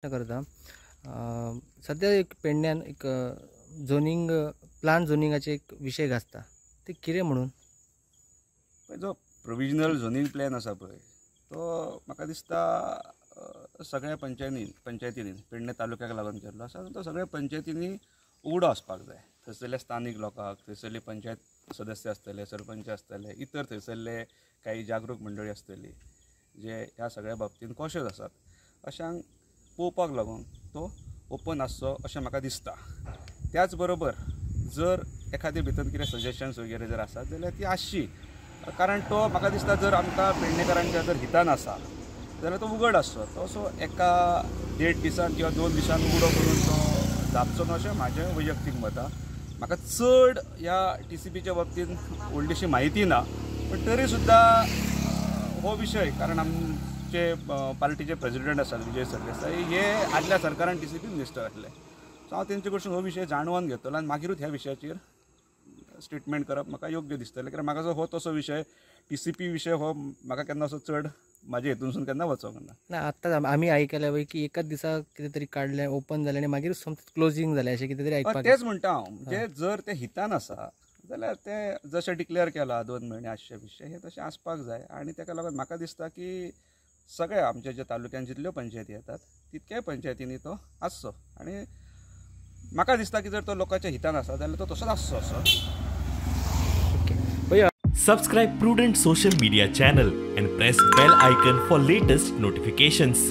करता. सद्या एक पेडण्यान एक झोनींग प्लान झोनिंगाचे एक विशय गाजता, ते कितें म्हणून? जो प्रोविजनल झोनींग प्लॅन आसा पळय तो म्हाका दिसता सगळ्या पंचायतींनी पेडणे तालुक्याक लागून केल्लो आसा. तो सगळ्या पंचायतींनी उगडो आसपाक जाय. थंयसरल्या स्थानीक लोकांक, थंयसरले पंचायत सदस्य आसतले, सरपंच आसतले, इतर थंयसरले काही जागरूक मंडळी आसतली जे ह्या सगळ्या बाबतींत कॉशियस आसात, अशांक पळोवपाक लागून तो ओपन आसचो अशें म्हाका दिसता. त्याच बरोबर जर एखादे भितर कितें सजेशन्स वगैरे जर आसात जाल्यार ती आसची, कारण तो म्हाका दिसता जर आमकां पेडणेकारांच्या जर हितान आसा जाल्यार तो उगड आसचो. तो असो एका 1.5 दिसान किंवा 2 दिसान उगडो करून तो धापचो न्हू अशें म्हाजें वैयक्तीक मत. म्हाका चड ह्या टीसीपीच्या बाबतींत व्हडलीशी म्हायती ना, पण तरी सुद्दां हो विशय, कारण आमचे पार्टीचे प्रेजिडेंट आसात विजय सरदेसाई, हे आदल्या सरकारान टीसीपी मिनिस्टर आसले. सो हांव तेंचे कडसून हो विशय जाणून घेतलो आनी मागीरूच ह्या विशयाचेर स्टेटमेंट करप म्हाका योग्य दिसतलें. कारण म्हाका जो हो तसो विशय टीसीपी विशय हो म्हाका केन्ना असो चड म्हाजे हेतूनसून केन्ना वचोंक ना. ना, आत्तां आमी आयकल्या वय की एकाच दिसा कितें तरी काडलें, ओपन जालें आनी मागीर क्लोजींग जालें, अशें कितें तरी आयकपाक. तेच म्हणटा हांव, म्हणजे जर तें हितान आसा जाल्यार तें जशें डिक्लेअर केलां 2 म्हयने आसचे विशय हे तशें आसपाक जाय. आनी ताका लागून म्हाका दिसता की सगळ्या आमच्या ज्या तालुक्यान जितल्यो पंचायती येतात तितक्याय पंचायतींनी तो आसचो. आनी म्हाका दिसता की जर तो लोकांच्या हितान आसा जाल्यार तो तसोच आसचो असो. Subscribe Prudent Social Media channel and press bell icon for latest notifications.